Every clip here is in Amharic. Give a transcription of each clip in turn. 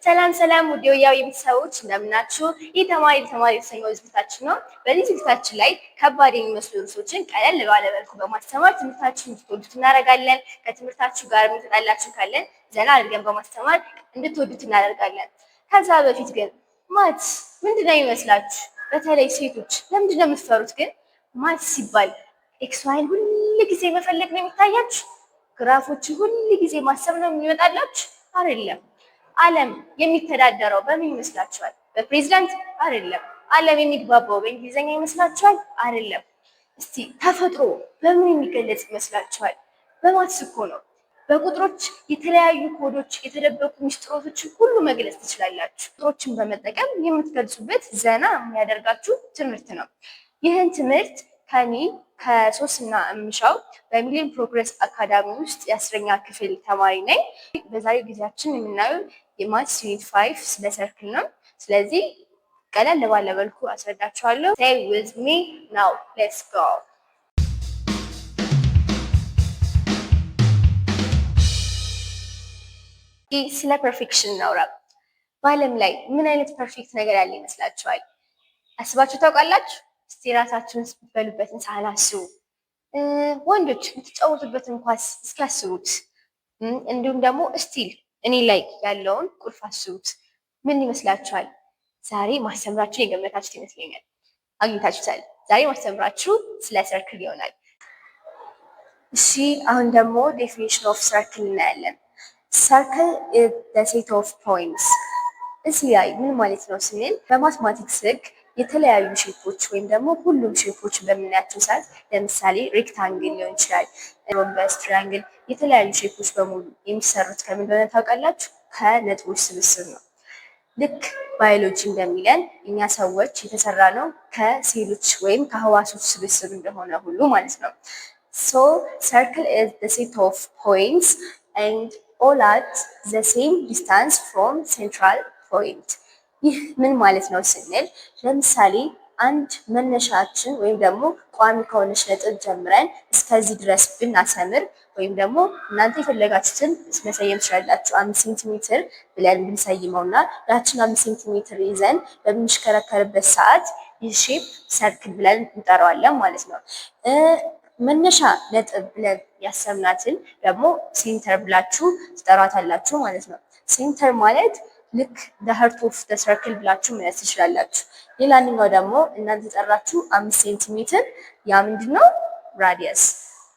ሰላም ሰላም፣ ውድ የወያው ቤተሰቦች እንደምናችሁ። ይህ ተማሪ ለተማሪ የተሰኘው ዝግጅታችን ነው። በዚህ ዝግጅታችን ላይ ከባድ የሚመስሉ ርዕሶችን ቀለል ባለ መልኩ በማስተማር ትምህርታችሁን እንድትወዱት እናደርጋለን። ከትምህርታችሁ ጋር የሚተጣላችሁ ካለን ዘና አድርገን በማስተማር እንድትወዱት እናደርጋለን። ከዛ በፊት ግን maths ምንድን ነው ይመስላችሁ? በተለይ ሴቶች ለምንድን ነው የምትፈሩት? ግን maths ሲባል x y ን ሁል ጊዜ መፈለግ ነው የሚታያችሁ? ግራፎችን ሁል ጊዜ ማሰብ ነው የሚመጣላችሁ? አይደለም። ዓለም የሚተዳደረው በምን ይመስላችኋል? በፕሬዚዳንት አይደለም። ዓለም የሚግባባው በእንግሊዝኛ ይመስላችኋል? አይደለም። እስቲ ተፈጥሮ በምን የሚገለጽ ይመስላችኋል? በ maths እኮ ነው። በቁጥሮች የተለያዩ ኮዶች፣ የተደበቁ ሚስጥሮቶችን ሁሉ መግለጽ ትችላላችሁ። ቁጥሮችን በመጠቀም የምትገልጹበት ዘና የሚያደርጋችሁ ትምህርት ነው። ይህን ትምህርት ከኔ ከሶስና እምሻው በሚሊዮን ፕሮግረስ አካዳሚ ውስጥ የ10ኛ ክፍል ተማሪ ነኝ። በዛሬው ጊዜያችን የምናየው የ maths unit 5 ስለ circle ነው። ስለዚህ ቀለል ባለ መልኩ አስረዳችኋለሁ። Stay with me now, let's go። ስለ perfection እናውራ። በዓለም ላይ ምን አይነት perfect ነገር ያለ ይመስላችኋል? አስባችሁ ታውቃላችሁ? እስቲ ራሳችሁን ስትበሉበትን ሳህን አስቡ። ወንዶች የምትጫወቱበትን ኳስ እስኪ አስቡት። እንዲሁም ደግሞ still እኔ ላይ ያለውን ቁልፍ አስቡት። ምን ይመስላችኋል? ዛሬ ማስተምራችሁን የገመታችሁት ይመስለኛል። አግኝታችሁታል። ዛሬ ማስተምራችሁ ስለ circle ይሆናል። እሺ፣ አሁን ደግሞ definition of circle እናያለን። Circle is the set of points። እዚህ ላይ ምን ማለት ነው ስንል በ mathematics ህግ የተለያዩ shape ኦች ወይም ደግሞ ሁሉም shape ኦች በምናያቸው ሰዓት ለምሳሌ rectangle ሊሆን ይችላል፣ rhombus፣ triangle፣ የተለያዩ shape ኦች በሙሉ የሚሰሩት ከምን እንደሆነ ታውቃላችሁ? ከነጥቦች ስብስብ ነው። ልክ ባዮሎጂ እንደሚለን እኛ ሰዎች የተሰራነው ከሴሎች ወይም ከህዋሶች ስብስብ እንደሆነ ሁሉ ማለት ነው። So circle is the set of points and all at the same distance from central point። ይህ ምን ማለት ነው ስንል ለምሳሌ አንድ መነሻችን ወይም ደግሞ ቋሚ ከሆነች ነጥብ ጀምረን እስከዚህ ድረስ ብናሰምር ወይም ደግሞ እናንተ የፈለጋችሁትን መሰየም ትችላላችሁ። 5 ሴንቲሜትር ብለን ብንሰይመው እና ያችን 5 ሴንቲሜትር ይዘን በምንሽከረከርበት ሰዓት ይህ shape circle ብለን እንጠራዋለን ማለት ነው። መነሻ ነጥብ ብለን ያሰብናትን ደግሞ center ብላችሁ ትጠሯታላችሁ ማለት ነው። Center ማለት ልክ heart of circle ብላችሁ መያዝ ትችላላችሁ። ሌላኛው ደግሞ እናንተ የጠራችሁ 5 ሴንቲሜትር ያ ምንድን ነው? Radius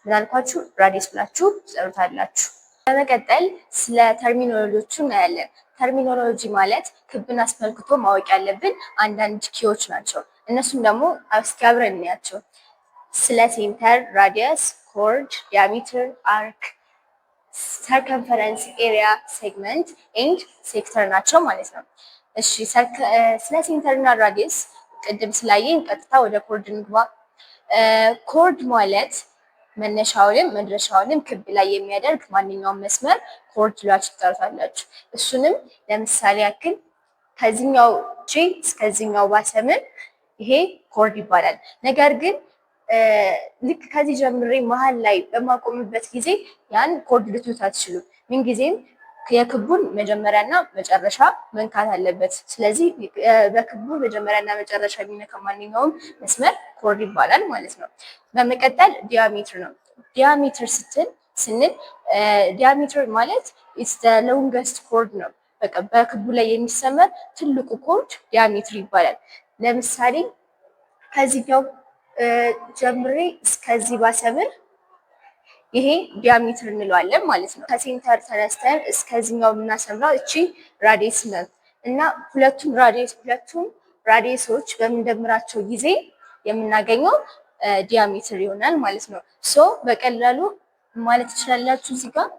ምናልኳችሁ radius ብላችሁ ትጠሩታላችሁ። በመቀጠል ስለ terminology ዎቹ እናያለን። Terminology ማለት ክብን አስመልክቶ ማወቅ ያለብን አንዳንድ key ዎች ናቸው። እነሱም ደግሞ እስኪ አብረን እንያቸው። ስለ center፣ radius፣ chord፣ diameter፣ arc፣ circumference፣ area፣ segment and sector ናቸው ማለት ነው። እሺ፣ ስለ center እና radius ቅድም ስላየን ቀጥታ ወደ chord እንግባ። Chord ማለት መነሻውንም መድረሻውንም ክብ ላይ የሚያደርግ ማንኛውም መስመር chord ብላችሁ ትጠሩታላችሁ። እሱንም ለምሳሌ ያክል ከዚህኛው ቼ እስከዚህኛው ባሰምር ይሄ chord ይባላል። ነገር ግን ልክ ከዚህ ጀምሬ መሀል ላይ በማቆምበት ጊዜ ያን chord ልትሉት አትችሉም። ምንጊዜም የክቡን መጀመሪያና መጨረሻ መንካት አለበት። ስለዚህ በክቡ መጀመሪያና መጨረሻ የሚነካ ማንኛውም መስመር chord ይባላል ማለት ነው። በመቀጠል diameter ነው። Diameter ስንል diameter ማለት it's the longest chord ነው። በቃ በክቡ ላይ የሚሰመር ትልቁ chord diameter ይባላል። ለምሳሌ ከዚህኛው ጀምሬ እስከዚህ ባሰምር ይሄ diameter እንለዋለን ማለት ነው። ከ center ተነስተን እስከዚህኛው የምናሰምረው እቺ radius ነው እና ሁለቱም radius ኦች በምንደምራቸው ጊዜ የምናገኘው diameter ይሆናል ማለት ነው። So በቀላሉ ማለት ትችላላችሁ እዚህ ጋር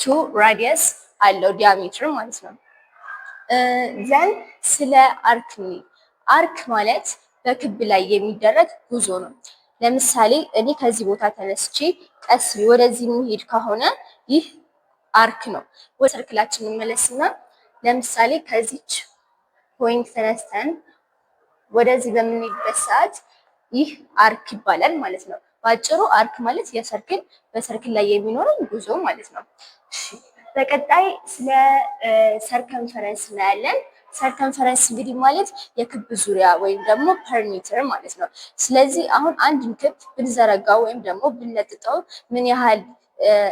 two radius አለው diameter ማለት ነው። Then ስለ arc፣ arc ማለት በክብ ላይ የሚደረግ ጉዞ ነው። ለምሳሌ እኔ ከዚህ ቦታ ተነስቼ ቀስ ወደዚህ የሚሄድ ከሆነ ይህ arc ነው። ወደ circle ኣችን እንመለስና ለምሳሌ ከዚች point ተነስተን ወደዚህ በምንሄድበት ሰዓት ይህ arc ይባላል ማለት ነው። በአጭሩ arc ማለት የ circle በ circle ላይ የሚኖረን ጉዞ ማለት ነው። እሺ፣ በቀጣይ ስለ circumference እናያለን። Circumference እንግዲህ ማለት የክብ ዙሪያ ወይም ደግሞ perimeter ማለት ነው። ስለዚህ አሁን አንድን ክብ ብንዘረጋው ወይም ደግሞ ብንለጥጠው ምን ያህል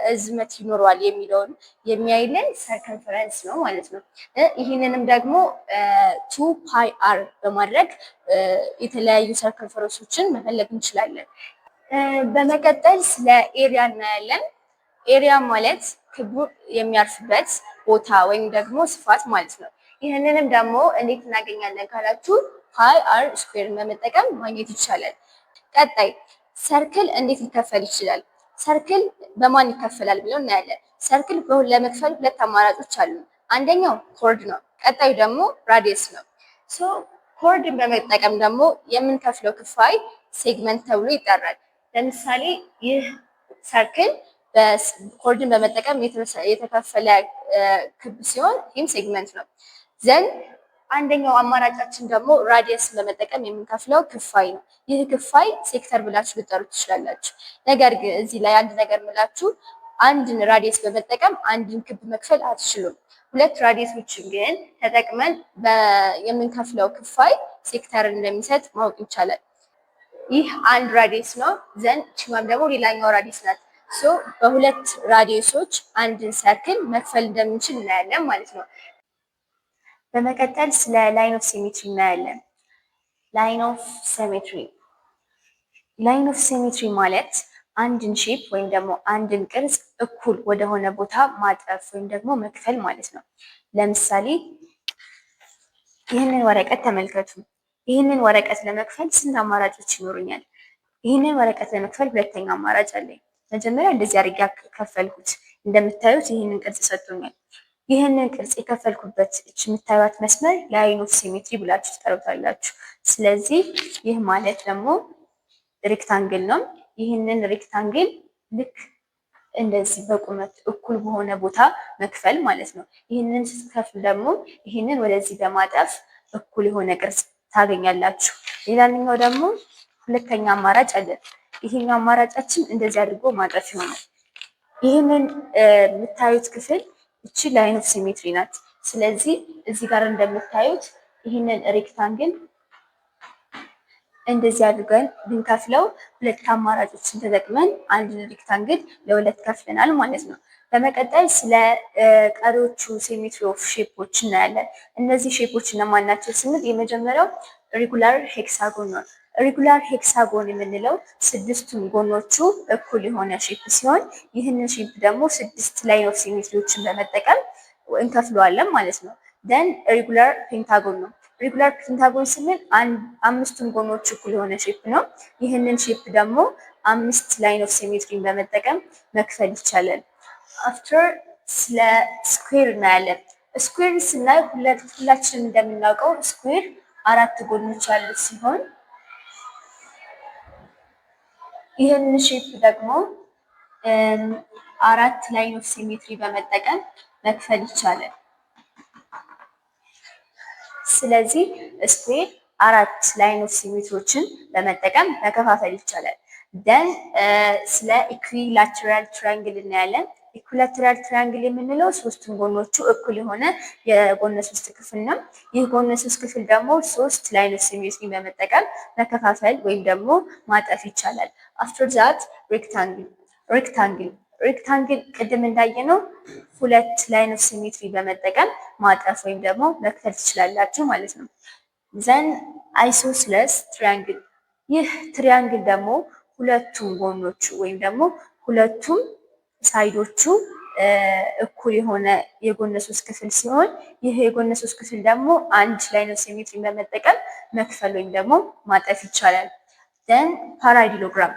እርዝመት ይኖረዋል የሚለውን የሚያይልን circumference ነው ማለት ነው። ይህንንም ደግሞ two pi r በማድረግ የተለያዩ circumference ኦችን መፈለግ እንችላለን። በመቀጠል ስለ area እናያለን። Area ማለት ክቡ የሚያርፍበት ቦታ ወይም ደግሞ ስፋት ማለት ነው። ይህንንም ደግሞ እንዴት እናገኛለን ካላችሁ pi r square ን በመጠቀም ማግኘት ይቻላል። ቀጣይ circle እንዴት ሊከፈል ይችላል? Circle በማን ይከፈላል ብለው እናያለን። Circle ለመክፈል ሁለት አማራጮች አሉ። አንደኛው chord ነው። ቀጣዩ ደግሞ radius ነው። So chord ን በመጠቀም ደግሞ የምንከፍለው ክፋይ segment ተብሎ ይጠራል። ለምሳሌ ይህ circle chord ን በመጠቀም የተከፈለ ክብ ሲሆን ይህም segment ነው። Then አንደኛው አማራጫችን ደግሞ radius በመጠቀም የምንከፍለው ክፋይ ነው። ይህ ክፋይ ሴክተር ብላችሁ ልጠሩት ትችላላችሁ። ነገር ግን እዚህ ላይ አንድ ነገር ምላችሁ አንድን radius በመጠቀም አንድን ክብ መክፈል አትችሉም። ሁለት radius ኦችን ግን ተጠቅመን የምንከፍለው ክፋይ ሴክተርን እንደሚሰጥ ማወቅ ይቻላል። ይህ አንድ radius ነው። Then ችማም ደግሞ ሌላኛው radius ናት። So በሁለት radius ኦች አንድን circle መክፈል እንደምንችል እናያለን ማለት ነው። በመቀጠል ስለ line of symmetry እናያለን። Line of symmetry፣ line of symmetry ማለት አንድን shape ወይም ደግሞ አንድን ቅርጽ እኩል ወደሆነ ቦታ ማጠፍ ወይም ደግሞ መክፈል ማለት ነው። ለምሳሌ ይህንን ወረቀት ተመልከቱ። ይህንን ወረቀት ለመክፈል ስንት አማራጮች ይኖሩኛል? ይህንን ወረቀት ለመክፈል ሁለተኛ አማራጭ አለኝ። መጀመሪያ እንደዚህ አድርጌ ከፈልኩት። እንደምታዩት ይህንን ቅርጽ ሰጥቶኛል። ይህንን ቅርጽ የከፈልኩበት እች የምታዩት መስመር line of symmetry ብላችሁ ትጠሩታላችሁ። ስለዚህ ይህ ማለት ደግሞ rectangle ነው። ይህንን rectangle ልክ እንደዚህ በቁመት እኩል በሆነ ቦታ መክፈል ማለት ነው። ይህንን ስትከፍሉ ደግሞ ይህንን ወደዚህ በማጠፍ እኩል የሆነ ቅርጽ ታገኛላችሁ። ሌላኛው ደግሞ ሁለተኛ አማራጭ አለ። ይሄኛው አማራጫችን እንደዚህ አድርጎ ማጠፍ ይሆናል። ይህንን የምታዩት ክፍል እቺ line of symmetry ናት። ስለዚህ እዚህ ጋር እንደምታዩት ይህንን rectangle እንደዚህ አድርገን ብንከፍለው ሁለት አማራጮችን ተጠቅመን አንድን rectangle ለሁለት ከፍለናል ማለት ነው። በመቀጠል ስለ ቀሪዎቹ symmetry of shape ኦች እናያለን። እነዚህ shape ኦች እነማን ናቸው ስንል የመጀመሪያው regular hexagon ነው። Regular hexagon የምንለው ስድስቱም ጎኖቹ እኩል የሆነ shape ሲሆን ይህንን shape ደግሞ ስድስት line of symmetry ዎችን በመጠቀም እንከፍለዋለን ማለት ነው። Then regular pentagon ነው። Regular pentagon ስንል አምስቱም ጎኖች እኩል የሆነ shape ነው። ይህንን shape ደግሞ አምስት line of symmetry ን በመጠቀም መክፈል ይቻላል። After ስለ square እናያለን። Square ስናይ ሁላችንም እንደምናውቀው square አራት ጎኖች ያሉት ሲሆን ይህንን shape ደግሞ አራት line of symmetry በመጠቀም መክፈል ይቻላል። ስለዚህ square አራት line of symmetry ዎችን በመጠቀም መከፋፈል ይቻላል። Then ስለ equilateral triangle እናያለን። Equilateral triangle የምንለው ሶስቱም ጎኖቹ እኩል የሆነ የጎነ ሶስት ክፍል ነው። ይህ ጎነ ሶስት ክፍል ደግሞ ሶስት line of symmetry በመጠቀም መከፋፈል ወይም ደግሞ ማጠፍ ይቻላል። After that rectangle ቅድም እንዳየነው ሁለት line of symmetry በመጠቀም ማጠፍ ወይም ደግሞ መክፈል ትችላላችሁ ማለት ነው። Then isosceles triangle፣ ይህ triangle ደግሞ ሁለቱም ጎኖቹ ወይም ደግሞ ሁለቱም side ኦቹ እኩል የሆነ የጎነ ሶስት ክፍል ሲሆን ይህ የጎነ ሶስት ክፍል ደግሞ አንድ line of symmetry በመጠቀም መክፈል ወይም ደግሞ ማጠፍ ይቻላል። Then parallelogram፣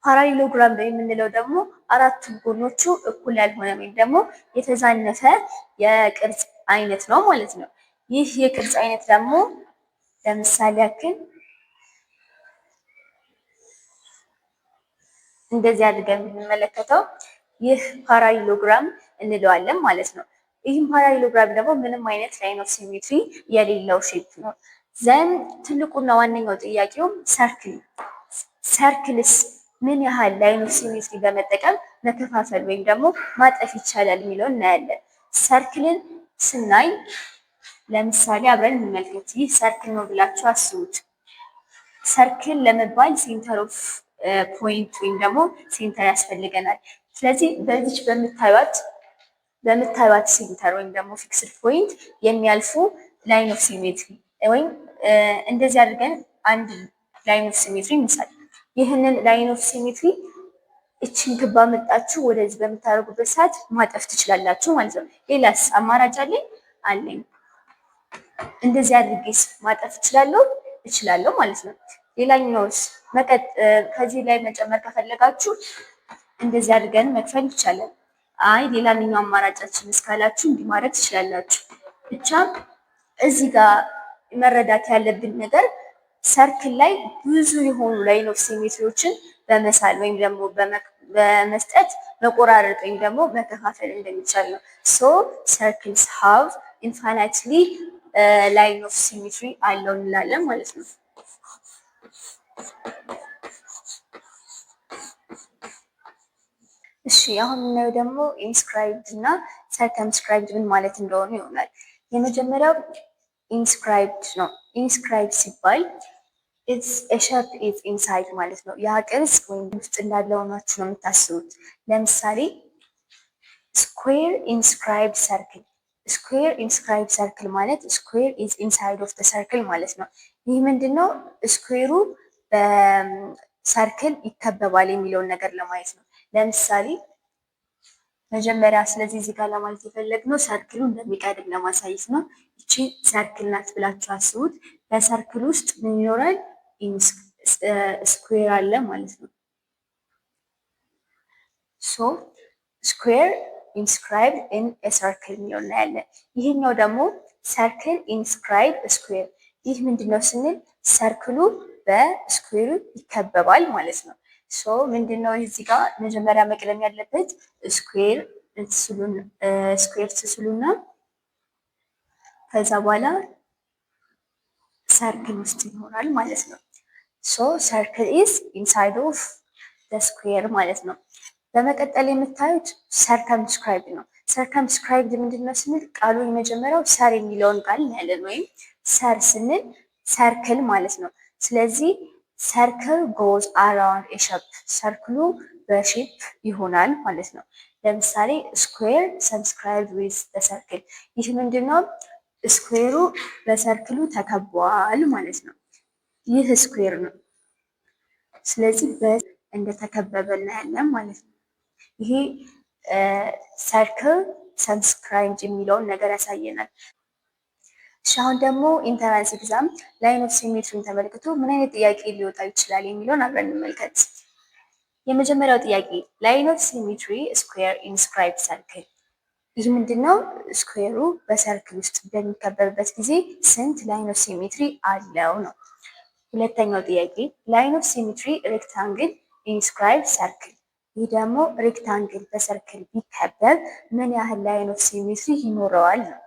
parallelogram የምንለው ደግሞ አራቱም ጎኖቹ እኩል ያልሆነ ወይም ደግሞ የተዛነፈ የቅርጽ አይነት ነው ማለት ነው። ይህ የቅርጽ አይነት ደግሞ ለምሳሌ ያክል እንደዚህ አድርገን ብንመለከተው ይህ parallelogram እንለዋለን ማለት ነው። ይህም parallelogram ደግሞ ምንም አይነት line of symmetry የሌለው shape ነው። Then ትልቁና ዋነኛው ጥያቄው circle፣ circle ስ ምን ያህል line of symmetry በመጠቀም መከፋፈል ወይም ደግሞ ማጠፍ ይቻላል የሚለውን እናያለን። Circle ን ስናይ ለምሳሌ አብረን እንመልከት። ይህ circle ነው ብላችሁ አስቡት። Circle ለመባል center of point ወይም ደግሞ center ያስፈልገናል። ስለዚህ በዚች በምታዩት center ወይም ደግሞ fixed point የሚያልፉ line of symmetry ወይም እንደዚህ አድርገን አንድ line of symmetry እንሳል። ይህንን line of symmetry እችን ክብ አመጣችሁ ወደዚህ በምታደርጉበት ሰዓት ማጠፍ ትችላላችሁ ማለት ነው። ሌላስ አማራጭ አለኝ አለኝ። እንደዚህ አድርጌስ ማጠፍ እችላለሁ እችላለሁ ማለት ነው። ሌላኛውስ ከዚህ ላይ መጨመር ከፈለጋችሁ እንደዚህ አድርገን መክፈል ይቻላል። አይ ሌላኛው አማራጫችን እስካላችሁ እንዲህ ማድረግ ትችላላችሁ። ብቻ እዚህ ጋር መረዳት ያለብን ነገር circle ላይ ብዙ የሆኑ line of symmetry ዎችን በመሳል ወይም ደግሞ በመስጠት መቆራረጥ ወይም ደግሞ መከፋፈል እንደሚቻል ነው። So circles have infinitely line of symmetry አለው እንላለን ማለት ነው። እሺ፣ አሁን የምናየው ደግሞ inscribed እና circumscribed ምን ማለት እንደሆኑ ይሆናል። የመጀመሪያው inscribed ነው። Inscribed ሲባል it's shape is inside ማለት ነው። ያ ቅርጽ ወይም ውስጥ እንዳለ ሆናችሁ ነው የምታስቡት። ለምሳሌ square inscribed circle። Square inscribed circle ማለት square is inside of circle ማለት ነው። ይህ ምንድን ነው? Square ኡ በ circle ይከበባል የሚለውን ነገር ለማየት ነው። ለምሳሌ መጀመሪያ ስለዚህ እዚህ ጋር ለማለት የፈለግነው circle ኡ እንደሚቀድም ለማሳየት ነው። ይቺ circle ናት ብላችሁ አስቡት። በ circle ውስጥ ምን ይኖራል? Square አለ ማለት ነው። So square inscribed in circle የሚለው እናያለን። ይህኛው ደግሞ circle inscribed square። ይህ ምንድነው ስንል circle ኡ በ square ኡ ይከበባል ማለት ነው። So ምንድነው እዚህ ጋር መጀመሪያ መቅደም ያለበት square ትስሉና ከዛ በኋላ circle ውስጥ ይኖራል ማለት ነው። So circle is inside of square ማለት ነው። በመቀጠል የምታዩት circumscribed ነው። Circumscribed ምንድን ነው ስንል ቃሉ የመጀመሪያው cir የሚለውን ቃል እናያለን። ወይም cir ስንል circle ማለት ነው። ስለዚህ circle goes around a shape፣ circle ኡ በ shape ይሆናል ማለት ነው። ለምሳሌ square circumscribed with circle፣ ይህ ምንድነው? Square ኡ በ circle ኡ ተከቧል ማለት ነው። ይህ square ነው። ስለዚህ እንደተከበበ እናያለን ማለት ነው። ይሄ circle circumscribed የሚለውን ነገር ያሳየናል። እሺ፣ አሁን ደግሞ entrance exam line of symmetry ን ተመልክቶ ምን አይነት ጥያቄ ሊወጣ ይችላል የሚለውን አብረን እንመልከት። የመጀመሪያው ጥያቄ line of symmetry square inscribed circle። ይህ ምንድነው? Square ኡ በ circle ውስጥ በሚከበብበት ጊዜ ስንት line of symmetry አለው ነው። ሁለተኛው ጥያቄ line of symmetry rectangle inscribed circle። ይህ ደግሞ rectangle በ circle ቢከበብ ምን ያህል line of symmetry ይኖረዋል ነው።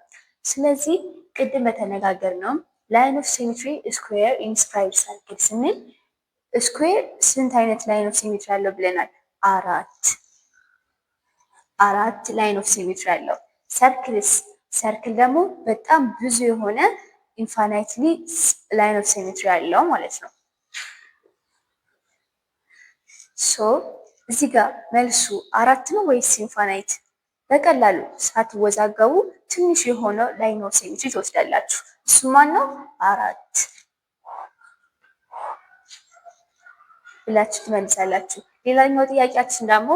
ስለዚህ ቅድም በተነጋገርነው line of symmetry square inscribed circle ስንል square ስንት አይነት line of symmetry አለው ብለናል? አራት። አራት line of symmetry አለው። Circle ስ? Circle ደግሞ በጣም ብዙ የሆነ infinitely line of symmetry አለው ማለት ነው። So እዚህ ጋር መልሱ አራት ነው ወይስ infinite? በቀላሉ ሳትወዛገቡ ትንሽ የሆነው line of symmetry ትወስዳላችሁ። እሱ ማን ነው? አራት ብላችሁ ትመልሳላችሁ። ሌላኛው ጥያቄያችን ደግሞ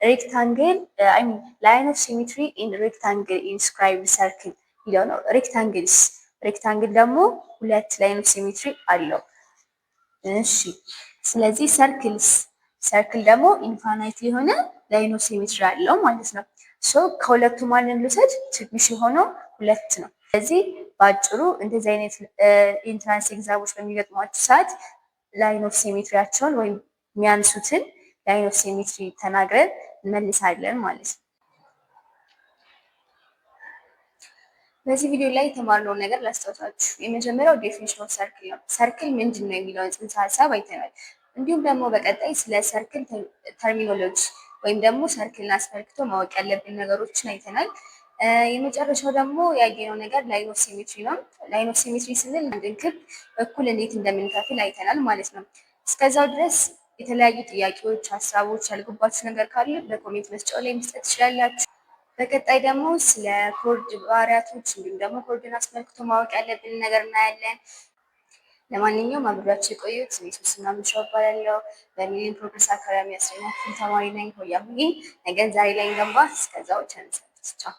rectangle, I mean, line of symmetry in rectangle inscribed circle የሚለው ነው። Rectangle ስ? Rectangle ደግሞ ሁለት line of symmetry አለው። እሺ፣ ስለዚህ circle ስ? Circle ደግሞ infinite የሆነ line of symmetry አለው ማለት ነው። So ከሁለቱ ማንን ልውሰድ? ትንሽ የሆነው ሁለት ነው። ስለዚህ በአጭሩ እንደዚህ አይነት entrance exam ኦች በሚገጥሟችሁ ሰዓት line of symmetry ያቸውን ወይም የሚያንሱትን line of symmetry ተናግረን እንመልሳለን ማለት ነው። በዚህ ቪዲዮ ላይ የተማርነውን ነገር ላስታውሳችሁ። የመጀመሪያው definition of circle ነው። Circle ምንድን ነው የሚለውን ጽንሰ ሀሳብ አይተናል። እንዲሁም ደግሞ በቀጣይ ስለ circle terminology ወይም ደግሞ circle ን አስመልክቶ ማወቅ ያለብን ነገሮችን አይተናል። የመጨረሻው ደግሞ ያየነው ነገር line of symmetry ነው። Line of symmetry ስንል አንድን ክብ እኩል እንዴት እንደምንከፍል አይተናል ማለት ነው። እስከዛው ድረስ የተለያዩ ጥያቄዎች፣ ሀሳቦች ያልገባችሁ ነገር ካለ በ comment መስጫው ላይ መስጠት ትችላላችሁ። በቀጣይ ደግሞ ስለ chord ባህሪያቶች እንዲሁም ደግሞ chord ን አስመልክቶ ማወቅ ያለብን ነገር እናያለን። ለማንኛውም አብሬያችሁ የቆየሁት እኔ ሶስና ምሻው እባላለሁ። በሚሊዮን ፕሮግረስ አካዳሚ 10ኛ ክፍል ተማሪ ነኝ። ሆያ ሁዬ ነገን ዛሬ ላይ እንገንባ። እስከዛው ቸር እንሰንብት። ቻው።